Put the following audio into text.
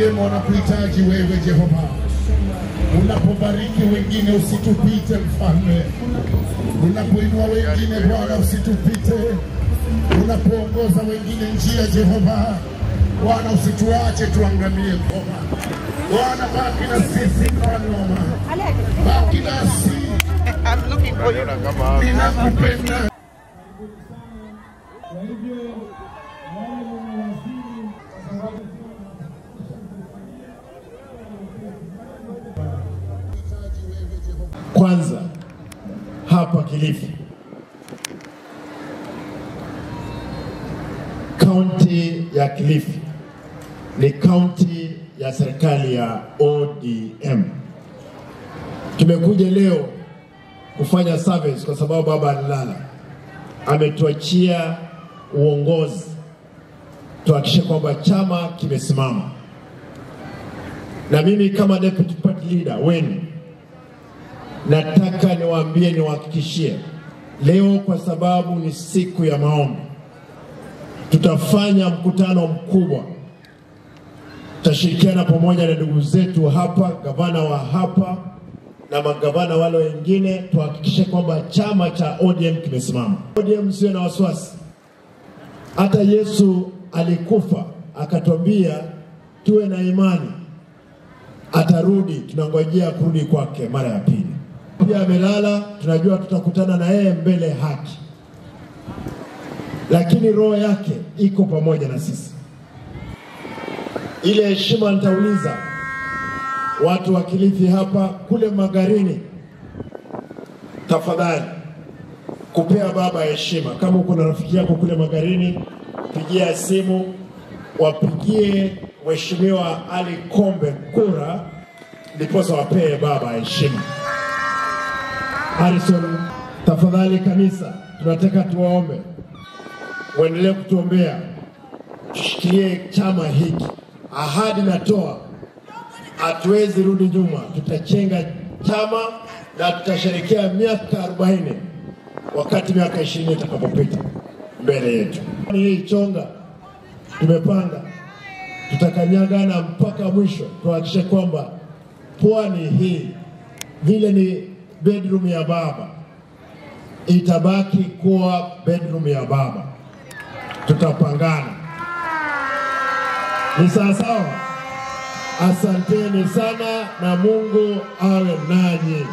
Wanakuhitaji wewe Jehova. Unapobariki wengine usitupite Mfalme. Unapoinua wengine Bwana usitupite. Unapoongoza wengine njia Jehova, Bwana usituache tuangamie Bwana. Bwana baki na sisi Bwana. Baki nasi. I'm looking for you. Ninakupenda. Kwanza hapa Kilifi, kaunti ya Kilifi ni kaunti ya serikali ya ODM. Tumekuja leo kufanya service kwa sababu baba alilala, ametuachia uongozi tuhakikishe kwamba chama kimesimama. Na mimi kama deputy party leader wenu nataka niwaambie, niwahakikishie leo, kwa sababu ni siku ya maombi, tutafanya mkutano mkubwa. Tutashirikiana pamoja na ndugu zetu hapa, gavana wa hapa na magavana wale wengine, tuhakikishe kwamba chama cha ODM kimesimama. ODM sio na wasiwasi. Hata Yesu alikufa akatuambia tuwe na imani, atarudi. Tunangojea kurudi kwake mara ya pili. Pia amelala, tunajua tutakutana na yeye mbele haki, lakini roho yake iko pamoja na sisi. Ile heshima nitauliza watu wa Kilifi hapa, kule Magarini, tafadhali kupea baba heshima. Kama uko na rafiki yako kule Magarini, pigia simu, wapigie Mheshimiwa Ali Kombe kura, ndiposa wapee baba heshima. Harrison, tafadhali kanisa, tunataka tuwaombe muendelee kutuombea, tushikilie chama hiki. Ahadi natoa, hatuwezi rudi nyuma. Tutachenga chama na tutasherehekea miaka 40 wakati miaka 20 itakapopita mbele yetu. Hii chonga tumepanga, tutakanyagana mpaka mwisho, tuhakikishe kwamba pwani hii vile ni bedroom ya baba itabaki kuwa bedroom ya baba. Tutapangana. Ni sawa sawa? Asanteni sana na Mungu awe nanyi.